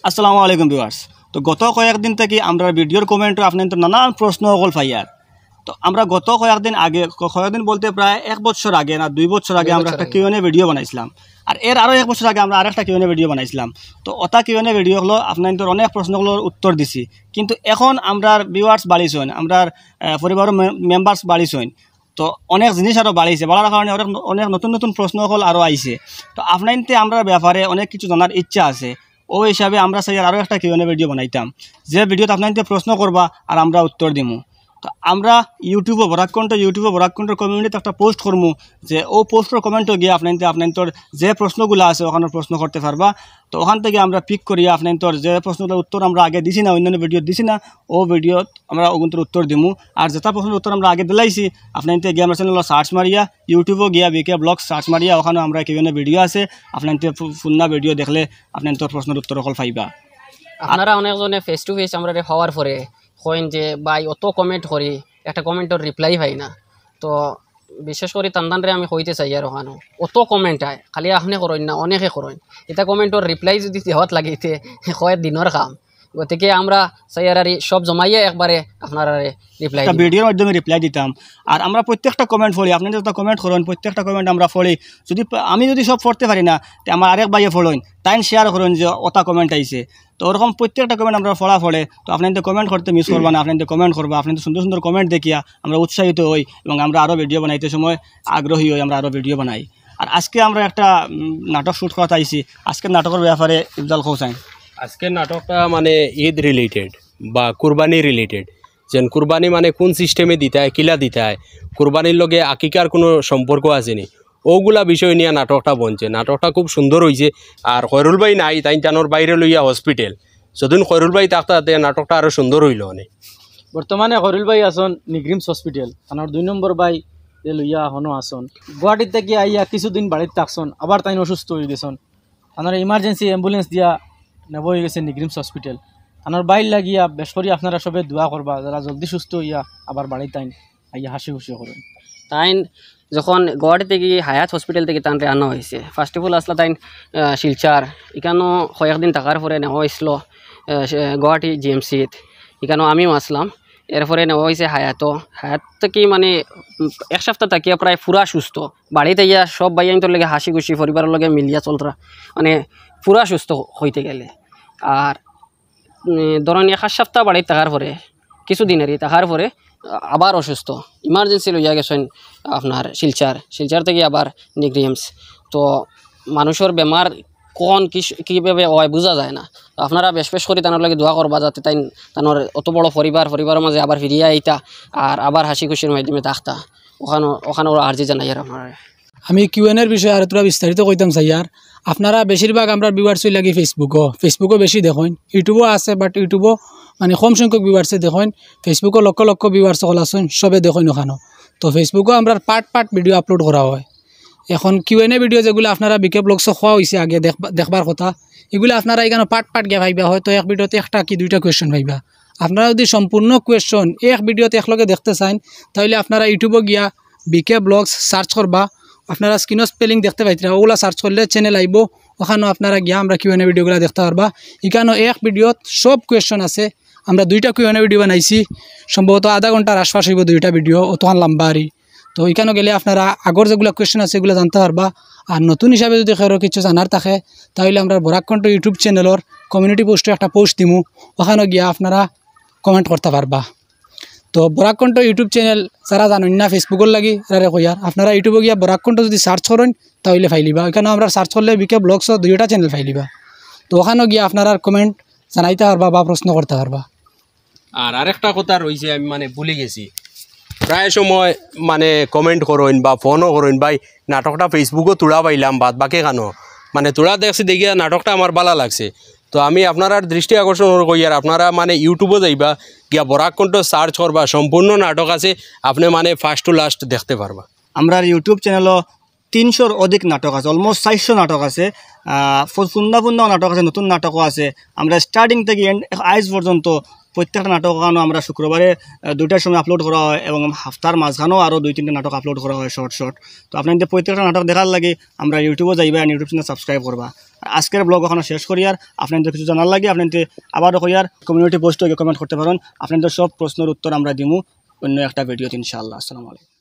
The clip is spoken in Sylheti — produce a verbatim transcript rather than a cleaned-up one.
আসসালামু আলাইকুম ভিউয়ার্স। তো গত কয়েকদিন থাকি আমরার ভিডিওর কমেন্টো আপনাইন্তর নানান প্রশ্ন অকল পাইয়ার। তো আমরা গত কয়েকদিন আগে, ক-, কয়েকদিন বলতে প্রায় এক বছর আগে না দুই বছর আগে দুই আমরা বছর একটা আগে। কিউএনএ ভিডিও বানাইছিলাম। আর এর আরও এক বছর আগে আমরা আরেকটা কিউএনএ ভিডিও বানাইছিলাম। তো ওটা কিউএনএ ভিডিও অকলো আপনাইন্তর অনেক প্রশ্ন অকলর উত্তর দিছি। কিন্তু এখন আমরার ভিউয়ার্স বাড়িছইন, আমরার, আহ, পরিবারর মে-, মেম্বার্স বাড়িছইন। তো অনেক জিনিস আরও বাড়িছে, বাড়ার কারণে অনেক, অনেক নতুন নতুন প্রশ্ন অকল আরও আইছে। তো আপনাইন্তে আমরার ব্যাপারে অনেক কিছু জানার ইচ্ছা আছে। ওই হিসাবে আমরা চাইয়ার আরও একটা কিউএনএ ভিডিও বানাইতাম, যে ভিডিওত আপনাইন্তে প্রশ্ন করবা আর আমরা উত্তর দিমু। তো আমরা YouTube-ও বরাক কণ্ঠ, YouTube-ও বরাক কণ্ঠর কমিউনিটিত একটা পোস্ট করমু, যে ও পোস্টর কমেন্টো গিয়া আপনাইন্তে আপনাইন্তর যে প্রশ্নগুলা আছে ওখানর প্রশ্ন করতে পারবা। তো ওখান থাকি আমরা পিক করিয়া আপনাইন্তর যে প্রশ্নগুলার উত্তর আমরা আগে দিছি না, অন্যান্য ভিডিওত দিছি না, ও ভিডিওত আমরা ওগুনতর উত্তর দিমু। আর যেটা প্রশ্নর উত্তর আমরা আগে দিলাইছি, আপনাইন্তে গিয়া আমরার চ্যানেলো সার্চ মারিয়া, YouTube-ও গিয়া বিকে ব্লগস সার্চ মারিয়া, ওখানো আমরার কিউএনএ ভিডিও আছে। আপনাইন্তে ফু-, ফুন্না ভিডিও দেখলে আপনাইন্তর প্রশ্নর উত্তর অকল পাইবা। আপনারা অনেকজনে ফেস টু ফেস আমরারে পাওয়ার পরে কইন যে, "ভাই, অত কমেন্ট করি, একটা কমেন্টর রিপ্লাই পাই না।" তো বিশেষ করি তান্দানরে আমি কইতে চাইয়ার ওখানো, অত কমেন্ট আয়, খালি আপনে করইন না, অনেকে করইন। ইতা কমেন্টর রিপ্লাই যুদি দেওয়াত লাগে, তে কয় দিনর কাম। গতিকে আমরা চাইয়ার আর সব জমাইয়া একবারে আপনারারে রিপ্লাই একটা দিমু। ভিডিওর মাধ্যমে রিপ্লাই দিতাম। আর আমরা প্রত্যেকটা কমেন্ট পড়ি, আপনাইন্তে যত কমেন্ট করইন, প্রত্যেকটা কমেন্ট আমরা পড়ি। যুদি প-, আমি যুদি সব পড়তে পারি না, তে আমার আরেক ভাইয়ে পড়ইন, তাইন শেয়ার করইন যে ওটা কমেন্ট আইছে। তো ওরকম প্রত্যেকটা কমেন্ট আমরা পড়া পড়ে, তো আপনাইন্তে কমেন্ট করতে মিস করবা না, আপনাইন্তে কমেন্ট করবা, আপনাইন্তে সুন্দর সুন্দর কমেন্ট দেখিয়া আমরা উৎসাহিত হই এবং আমরা আরও ভিডিও বানাইতে সময় আগ্রহী হই, আমরা আরও ভিডিও বানাই। আর আজকে আমরা একটা, উম, নাটক শ্যুট করাত আইছি। আজকের নাটকর ব্যাপারে ইফজাল কও চাইন। আজকের নাটকটা মানে ঈদ রিলেটেড বা কুরবানি রিলেটেড, যেন কুরবানি মানে কোন সিস্টেমে দিতায়, কিলা দিতায়, কুরবানির লগে আকিকার কোনো সম্পর্ক আছে নি, ওগুলা বিষয় নিয়া নাটকটা বনছে। নাটকটা খুব সুন্দর অইছে। আর খয়রুল ভাই নাই, তাইন তানর ভাইরে লইয়া হসপিটাল। যদিন খয়রুল ভাই থাকতা, তে নাটকটা আরো সুন্দর অইলো অনে। বর্তমানে খয়রুল ভাই আছইন নিগ্রিমস হসপিটাল, তানর দুই নম্বর ভাইরে লইয়া হনো আছইন। গুয়াহাটিত থাকি আইয়া কিছুদিন বাড়িত থাকছইন, আবার তাইন অসুস্থ অইগেছইন। তানরে ইমার্জেন্সি অ্যাম্বুলেন্স দিয়া নেওয়া অইগেছে নিগ্রিমস হসপিটাল। তানর ভাইর লাগিয়া বেশ করি আপনারা সবে দোয়া করবা, যারা জলদি সুস্থ অইয়া আবার বাড়িত আইন, আইয়া হাসি খুশি করইন। তাইন যখন গুয়াহাটি থাকি হায়াত হসপিটাল থাকি তানরে আনা অইছে, first of all আছলা তাইন, আহ, শিলচর, ইকানো কয়েকদিন থাকার পরে নেওয়া অইছিল, আহ, সে-, গুয়াহাটি জিএমসিত, ইকানো আমিও আছলাম। এরপরে নেওয়া অইছে হায়াতো। হায়াত থাকি মানে, উম, এক সপ্তাহ থাকিয়া প্রায় পুরা সুস্থ। বাড়িত আইয়া সব ভাইয়াইন্তর লগে হাসি খুশি, পরিবারর লগে মিলিয়া চলতরা, মানে পুরা সুস্থ অইতে গেলে। আর, উম, ধরইন এক সপ্তাহ বাড়িত থাকার পরে, কিছু দিন আর কি থাকার পরে, আ-, আবার অসুস্থ, ইমার্জেন্সি লইয়া গেছইন আপনার শিলচর, শিলচর থাকি আবার নিগ্রিমস। তো মানুষর বেমার কখন কি স-, কিভাবে অয় বুঝা যায় না। তো আপনারা বেশ বেশ করি তানর লাগি দোয়া করবা, যাতে তাইন তানর অত বড় পরিবার, পরিবারর মাঝে আবার ফিরিয়া আইতা, আর আবার হাসি খুশির মাধ্যমে থাকতা। ওখানো, ওখানো আর্জি জানাইয়ার আপনারা। আমি কিউএনএর বিষয়ে আরো থুড়া বিস্তারিত কইতাম চাইয়ার। আপনারা বেশিরভাগ আমরার ভিউয়ার্স অইলা গি Facebook-ও, Facebook-ও বেশি দেখইন, YouTube-ও আছে, but YouTube-ও মানে কম সংখ্যক ভিউয়ার্সে দেখইন। Facebook-ও লক্ষ লক্ষ ভিউয়ার্স অকল আছইন, সবে দেখইন ওখানো। তো Facebook-ও আমরার পার্ট পার্ট ভিডিও আপলোড করা অয়। এখন কিউএনএ ভিডিও যেগুলা আপনারা বিকে ব্লগসো কওয়া অইছে আগে দেখবা-, দেখবার কথা, ইগুলা আপনারা ইকানো পার্ট পার্ট গিয়া পাইবা, হয়তো এক ভিডিওত একটা কি দুইটা কোয়েশ্চন পাইবা। আপনারা যুদি সম্পূর্ণ কোয়েশ্চন এক ভিডিওত একলগে দেখতে চাইন, তাইলে আপনারা YouTube-ও গিয়া বিকে ব্লগস সার্চ করবা। আপনারা স্ক্রিনো স্পেলিং দেখতে পাইতরা, ওগুলা সার্চ করলে চ্যানেল আইবো, ওখানো আপনারা গিয়া আমরার কিউএনএ ভিডিওগুলা দেখতা পারবা। ইকানো এক ভিডিওত সব কোয়েশ্চন আছে। আমরা দুইটা কিউএনএ ভিডিও বানাইছি, সম্ভবত আধা ঘন্টার আশপাশ অইবো দুইটা ভিডিও, অতখান লাম্বা আরি। তো ইকানো গেলে আপনারা আগর যেগুলা কোয়েশ্চন আছে, এগুলা জানতা পারবা। আর নতুন হিসাবে যুদি কারো কিছু জানার থাকে, তাইলে আমরার বরাক কণ্ঠ YouTube চ্যানেলর কমিউনিটি পোস্টো একটা পোস্ট দিমু, ওখানো গিয়া আপনারা কমেন্ট করতা পারবা। তো বরাক কণ্ঠ YouTube চ্যানেল যারা জানইন না Facebook-র লাগি, এরারে কইয়ার, আপনারা YouTube-ও গিয়া বরাক কণ্ঠ যুদি সার্চ করইন, তাইলে পাইলিবা। ইকানো আমরার সার্চ করলে বিকে ব্লগসো দুইটা চ্যানেল পাইলিবা। তো ওখানো গিয়া আপনারার কমেন্ট জানাইতা পারবা বা প্রশ্ন করতা পারবা। আর আরেকটা কথা রইছে, আমি মানে ভুলি গেছি। প্রায় সময় মানে কমেন্ট করইন বা ফোনও করইন, "ভাই, নাটকটা Facebook-ও থুড়া পাইলাম, বাদ বাকি কানো?" মানে থুড়া দেখছি, দেখিয়া নাটকটা আমার ভালা লাগছে। তো আমি আপনারার দৃষ্টি আকর্ষণ করি, আর আপনারা মানে YouTube-ও যাইবা, গিয়া বরাক কণ্ঠ সার্চ করবা, সম্পূর্ণ নাটক আছে, আপনে মানে first to last দেখতে পারবা। আমরার YouTube চ্যানেলো তিনশোর অধিক নাটক আছে, almost চাইরশো নাটক আছে। আহ, ফু-, ফুন্না ফুন্নাও নাটক আছে, নতুন নাটকও আছে। আমরা starting থাকি end, আইজ পর্যন্ত প্রত্যেকটা নাটক অখানো আমরা শুক্রবারে আহ, দুইটার সময় আপলোড করা হয় এবং হাফতার মাঝখানেও আরও দুই তিনটা নাটক আপলোড করা হয় শর্ট শর্ট। তো আপনাইনতে প্রত্যেকটা নাটক দেখার লাগি আমরার ইউটিউবও যাইবা, ইউটিউব চ্যানেল সাবস্ক্রাইব করবা। আর আজকের ব্লগ অখানো শেষ করিয়ার, আপনাইনতে কিছু জানার লাগি আপনাইনতে আবারও কইয়ার, কমিউনিটি পোস্টে গিয়া কমেন্ট করতে পারেন। আপনাইনতে সব প্রশ্নর উত্তর আমরা দিমু অন্য একটা ভিডিওত ইনশাআল্লাহ। আসসালামু আলাইকুম।